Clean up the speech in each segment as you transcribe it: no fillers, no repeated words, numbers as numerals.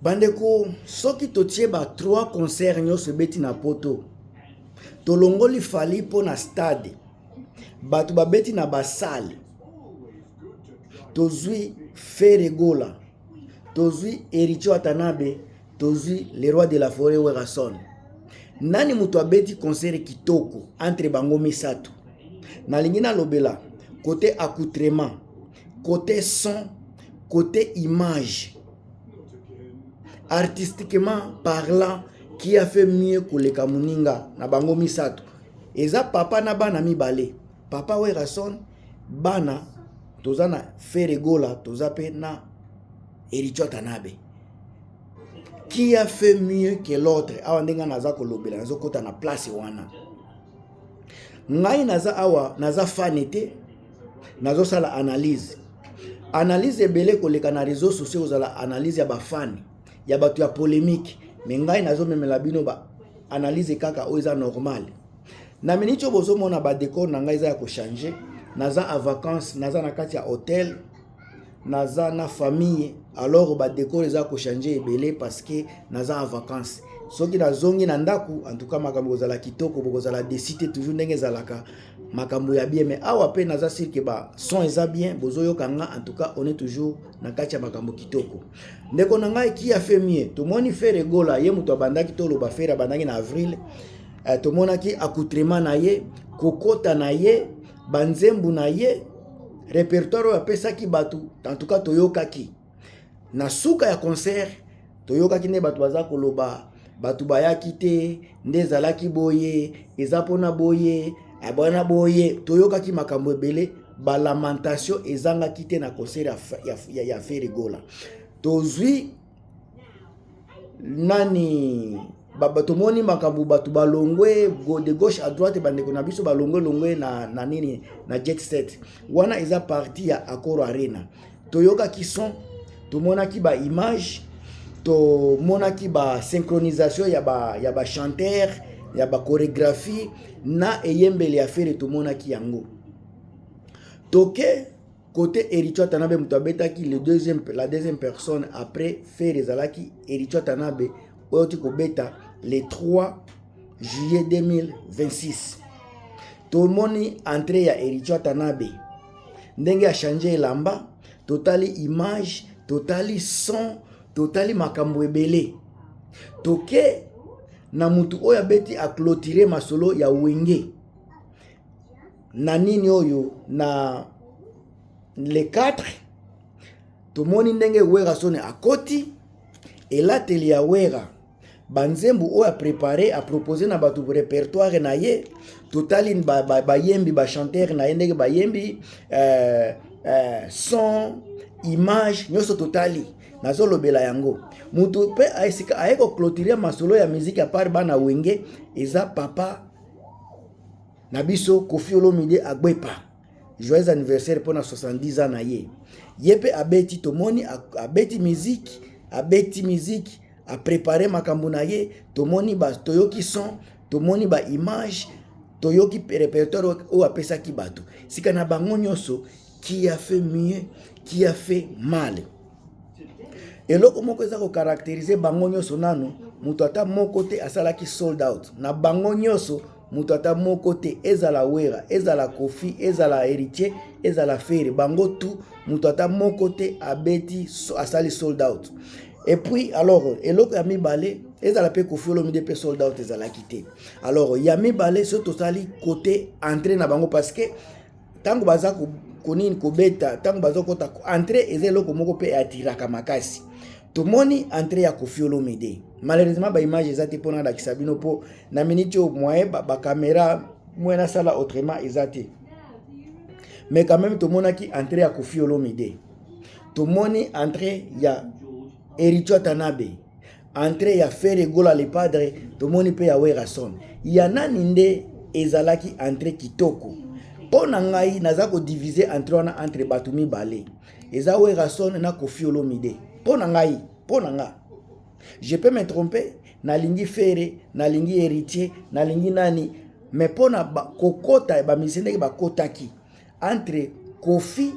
Bandeko, soki totie ba 3 concert nyonso ebeti na poto, tolongoli Fally mpo na stade, bato babeti na basale, tozwi Ferre Gola, tozwi Héritier Watanabe, tozwi le roi de la forêt Werrason. Nani moto abeti concert kitoko entre bango misato? Nalingi nalobela côté accoutrement, côté son, côté image, artistiquement parlant, qui a fait mieux koleka moninga na bango misato? Eza papa na bana mibale, papa Werrason, bana toza na Ferre Gola, toza pe na Héritier Watanabe. Qui a fait mieux que l'autre? Awa ndenge naza kolobela, nazokota na place wana. Ngai naza awa, naza fan te, nazosala analyse. Analyse ebele koleka na réseaux sociaux, kozala analyse ya bafani, ya bato ya polémique, mais ngai nazomemela bino ba analyse kaka oyo eza normal. Na miniti oyo bozomona badécor na ngai eza ya kochanger. Naza en vacances, naza na kati ya hotel, naza na famille, alors badécor eza kochanger ebele parce que naza en vacances. Soki nazongi na ndako, en tout cas makambo kozala kitoko, bokozala déçus te, toujours ndenge ezalaka, makambo ya bien. Mais awa mpe naza sûr que ba son eza bien, bozoyoka nga. En tout cas, on est toujours na kati ya makambo kitoko. Ndeko na ngai, qui a fait mieux? Tomoni Ferre Gola, ye moto abandaki. Toloba Ferre abandaki na avril. Tomonaki accoutrement na ye, kokota na ye, banzembu na ye, répertoire oyo apesaki bato. En tout cas, toyokaki na suka ya concert, toyokaki nde bato baza koloba, bato bayaki te, nde ezalaki boye, eza mpona boye, abwana boye. Toyokaki makambo ebele, balamentation ezangaki te na concert ya Ferre Gola. Tozwi nani, tomoni makambo, bato balongwe de gauche à droite, bandeko na biso balongwe longwe na nini, na jet set wana, eza partie ya Accor Arena. Toyokaki son, tomonaki baimage, tomonaki basynchronisation ya bachanteur, ya bachorégraphie na eyembeli ya Ferre, tomonaki yango. Toke côté Héritier Watanabe, moto abetaki la deuxième personne après Ferre ezalaki Héritier Watanabe, oyo ti kobeta le 3 juillet 2026. Tomoni entrée ya Héritier Watanabe, ndenge achanger elamba, totali image, totali son, totali makambo ebele. Toke na mutu oyo abeti, aclôturer masolo ya Wenge na nini oyo na le 4. Tomoni ndenge Werrason akoti, elateli ya Wera, banzembo oyo aprépare, apropose na bato répertoire na ye. Totali bayembi, bachanteur na ye, ndenge bayembi, son, image nyonso totali. Nazolobela yango, mutu mpe esika aye koclôturer masolo ya miziki à part bana Wenge, eza papa na biso Koffi Olomide Agbepa. Joyeux anniversaire mpona 70 ans na ye. Ye mpe abeti, tomoni abeti miziki, abeti miziki, aprépare makambo na ye. Tomoni ba, toyoki son, tomoni baimage, toyoki répertoire oyo apesaki bato. Sika na bango nyonso, qui a fait mieux, qui a fait mal? Eloko moko eza kocaractériser bango nyonso, nano moto ata moko te asalaki sold out na bango nyonso. Moto ata moko te, ezala Wera, ezala Koffi, ezala Héritier, ezala Ferre, bango tu, moto ata moko te abeti, asali sold out. Et puis alors, eloko ya mibale, ezala mpe Koffi Olomide mpe sold out ezalaki te. Alors ya mibale, soki tosali côté entrée na bango, parce que ntango baza konini, kobeta, ntango baza kokota, entrée eza eloko moko mpe eattiraka makasi. Tomoni entrée ya Koffi Olomide. Malheureusement, baimage eza te mpona alakisa bino, mpo na miniti oyo moyen bacaméra, moyen nasala autrement eza te. Mais quand même, tomonaki entrée ya Koffi Olomide, tomoni entrée ya Héritier Watanabe, entrée ya Ferre Gola le Padre, tomoni mpe ya Werrason. Ya nani nde ezalaki entrée kitoko? Mpo na ngai, naza kodiviser entrée wana entre bato mibale, eza Werrason na Koffi Olomide. Mpo na ngai, mpo na nga, je peux me tromper, nalingi Ferre, nalingi Héritier, nalingi nani, mais mpo na kokota, bamusicien ndenge bakotaki, entre Koffi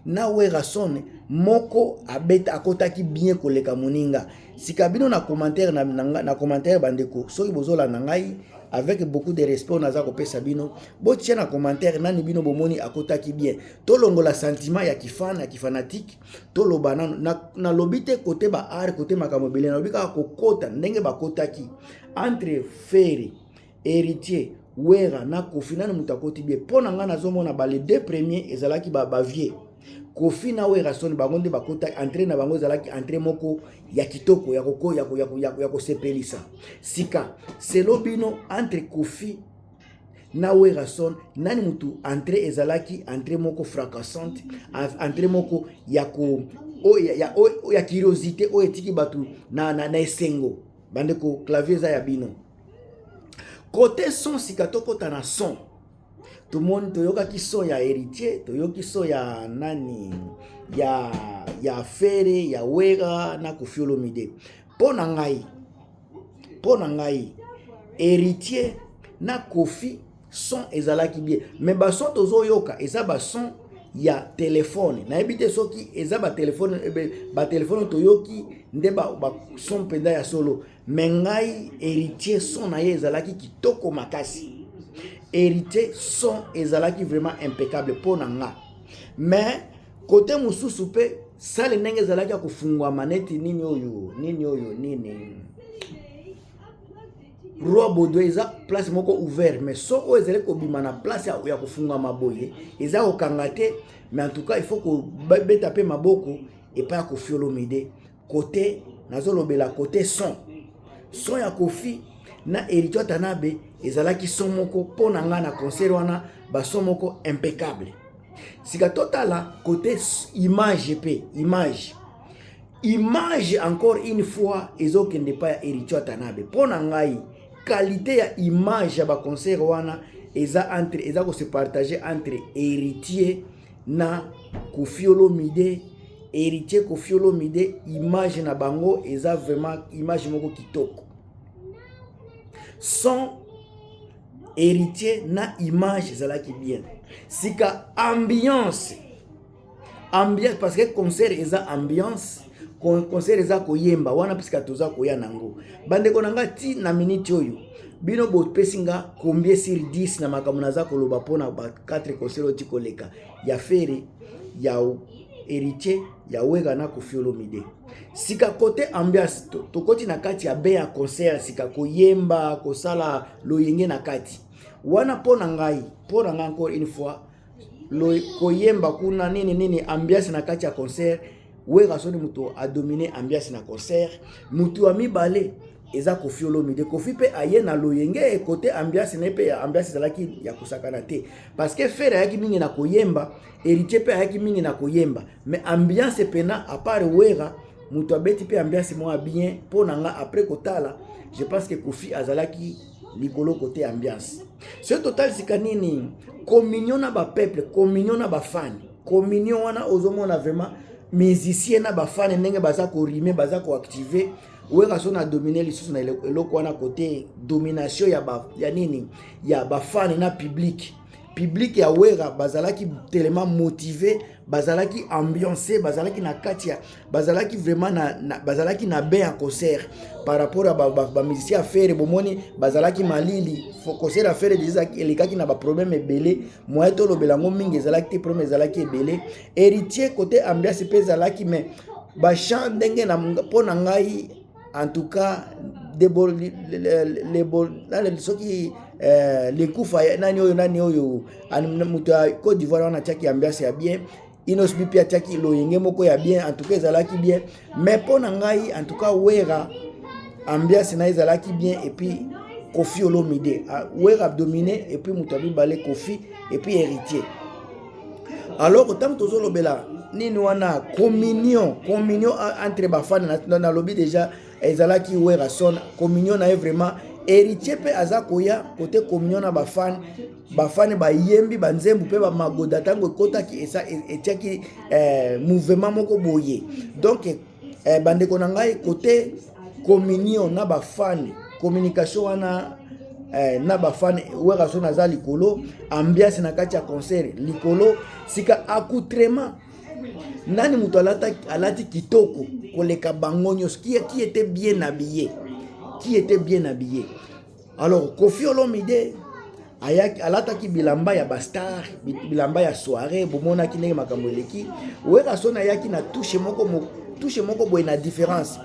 na Werrason. Moko abeta akotaki bien koleka moninga. Sika bino na commentaire na, na, na commentaire bandeko, soki bozolanda ngai avec beaucoup de respect naza kopesa bino, botia na commentaire nani bino bomoni akotaki bien. Tolongola sentiment ya kifan ya kifanatique, toloba nano nalobi te kote ba art kote makambo ebele, nalobi kaka kokota ndenge bakotaki entre Ferre, Héritier, Wera na Koffi, nani moto akoti bien. Mpo na ngai nazomona ba les deux premiers ezalaki ba bavieux Koffi na Werrason, bango nde bakota. Entrée na bango ezalaki entrée moko ya kitoko ya koko ya, ya, ya, ya kosepelisa. Sika selo bino, entre Koffi na Werrason, nani mutu entrée ezalaki entrée moko fracassante, entrée moko ya ko oyo ya, ya, ya curiosité oyo etiki bato na esengo? Bandeko, clavier eza ya bino. Côté son, sika tokɔta na son. Tomoni, toyokaki son ya Héritier, toyoki son ya nani, ya Ferre, ya Wera na Koffi Olomide. Mpo na ngai, Héritier na Koffi, son ezalaki bien, mais bason tozoyoka eza bason ya telefone. Nayebi te soki eza batelefone, batelefone toyoki nde bason ba mpenza ya solo. Mais ngai, Héritier, son na ye ezalaki kitoko makasi. Héritier, son ezalaki vraiment impeccable mpo na nga. Mais côté mosusu mpe, salle ndenge ezalaki ya kofungwama neti nini oyo, nini oyo, nini, Roi Baudouin, eza place moko ouvert, mais son oyo ezali kobima na place ya kofungwama boye eza kokanga te. Mais en tout cas, il faut kobeta mpe maboko epai ya Koffi Olomide. Côté nazolobela côté son, son ya Koffi na Héritier Watanabe ezalaki son moko mpo na ngai na concert wana, bason moko impeccable. Sika totala côté image mpe. Image, encore une fois, ezokende epai ya Héritier Watanabe. Mpo na ngai, qualité ya image ya baconcert wana eza entre, eza kose partager entre Héritier na Koffi Olomide. Héritier, Koffi Olomide, image na bango eza vraiment image moko kitoko. Son Héritier na image ezalaki bien. Sika ambiance, ambiance, parce que concert eza ambiance, concert eza koyemba wana. Puisque toza koya nango, bandeko na nga, ti na miniti oyo, bino bopesi nga combien sur 10 na makambo naza koloba mpona ba 4 concert oyo ti koleka, ya Ferre, ya Héritier, ya Wera na Koffi Olomide? Sika côté ambiance, tokoti na kati ya be ya concert. Sika koyemba, kosala loyenge na kati wana, mpo na ngai, encore une fois, koyemba kuna, nini nini, ambiance na kati ya concert, Wera soni moto adomine ambiance na concert. Moto ya mibale eza Koffi Olomide. Koffi mpe aye na loyenge côté ambiance na ye mpe, ambiance ezalaki ya kosakana te, parce que Ferre ayaki mingi na koyemba, Héritier mpe ayaki mingi na koyemba, mais ambiance mpena, à part Wera, moto abeti mpe ambiance moko ya bien mpo na nga, après kotala, je pense que Koffi azalaki likolo côté ambiance. Soki totali sika nini, communion na bapeuple, communion na bafani, communion wana ozomona vraiment musicien na bafani ndenge baza korimer, baza koactiver. Wera so na domine lisusu na eloko wana, côté domination ya nini, ya bafani na public. Public ya Wera bazalaki tellement motivé, bazalaki ambiancé, bazalaki na kati ya, bazalaki vraiment na bazalaki na bain ya concert par rapport ya bamusicien ba ya Ferre. Bomoni bazalaki malili. Concert ya Ferre déjà elekaki na baproblème ebele, moyen tolobela yango mingi ezalaki te, problème ezalaki ebele. Héritier, côté ambiance mpe ezalaki, mais bachant ndenge na, mpo na ngai en tout cas, soki lekufa nani oyo, nani oyo, moto ya Côte d'Ivoire wana atiaki ambiance ya bien. Innoss'B mpe atiaki loyenge moko ya bien. En tout cas ezalaki bien, mais mpo na ngai, en tout cas, Wera, ambiance na ye ezalaki bien. Et puis Koffi Olomide, Wera dominé, et puis moto ya mibale Koffi, et puis Héritier. Alors ntango tozolobela nini wana, communion entre bafani, nalobi déjà ezalaki Werason, communion na ye vraiment. Héritier mpe aza koya côté communion na bafani, bafani bayembi banzembo mpe bamagoda. Ntango ekɔtaki, etiaki mouvement moko boye. Donc bandeko na ngai, côté communion na bafani, communication wana na bafani, Werason aza likolo. Ambiance na kati ya concert, likolo. Sika accoutrement. Nani moto alati kitoko koleka bango nyonso? Qui était bien habillé? Qui était bien habillé? Alors Koffi Olomide ayaki, alataki bilamba ya bastar, bilamba ya soirée. Bomonaki ndenge makambo eleki. Werrason ayaki na touche moko boye na différence,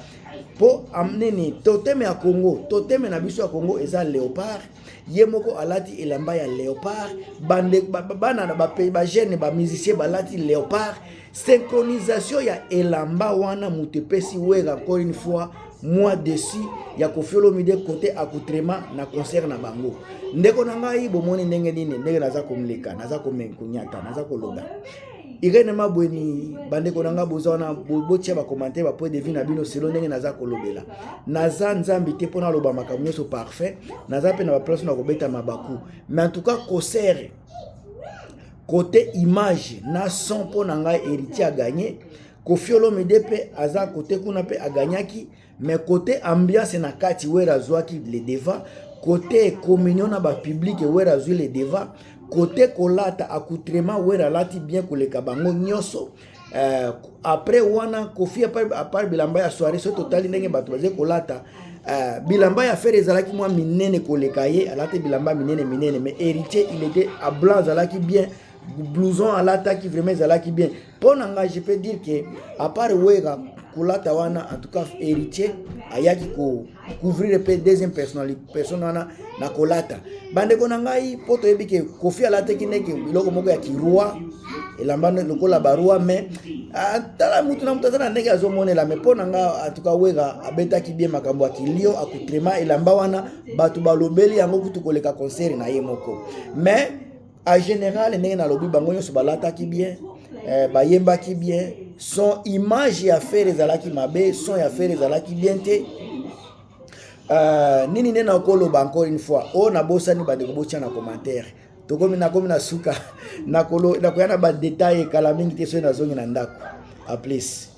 mpo nini? Totem ya Congo, totem na biso ya Congo eza léopard. Ye moko alati elamba ya léopard. Bana na bajeune, bamusicien balati léopard. Synchronisation ya elamba wana, moto epesi Wera encore une fois moi dessus ya Koffi Olomide côté accoutrement na concert na bango. Ndeko na ngai, bomoni ndenge nini, ndenge naza komleka, naza konyata, naza koloba. Irene Mabweni, bandeko na ngai, boza wana, botia bacommentaire, bapoint de vue na bino selon ndenge naza kolobela. Naza Nzambe te mpo naloba makambo nyonso parfait. Naza mpe na baplace na kobeta mabaku, mais en tout cas, concert, côté image na son, mpo na ngai Héritier agagné. Koffi Olomide mpe aza côté kuna mpe agagnaki, mais côté ambiance na kati, Wera azwaki le devant. Côté communion na bapublic, Wera azwi le devant. Côté kolata, accoutrement, Wera alati bien koleka bango nyonso. Après wana, Koffi, à part bilamba ya soirée, so totali ndenge bato bazali kolata, bilamba ya Ferre ezalaki mwa minene koleka ye. Alati bilamba minene minene, mais Héritier, il était à blanc, azalaki bien. Blouson alataki vraiment ezalaki bien. Mpo na ngai, je peux dire que à part Wera kolata wana, en tout cas Héritier ayaki kocouvrir mpe deuxième personne wana na kolata. Bandeko na ngai, mpo toyebi ke Koffi alataki ndenge biloko moko ya kiroi, elamba lokola baroi, mais tala, mutu na mutu aza na ndenge azomonela. Mais mpo na nga, en tout cas Wera abetaki bien makambo ya kilio, accoutrement, elamba wana, bato balobeli yango kutu koleka concert na ye moko. Mais en général, ndenge nalobi, bango nyonso balataki bien, bayembaki bien. Son, image ya Ferre ezalaki mabe, son ya Ferre ezalaki bien te. Nini nde nakoloba encore une fois oyo nabosani? Bandeko, botia na commentaire. Tokomi, nakomi na suka, nakoya na badetail ekala mingi te soki nazongi na ndako. À plus.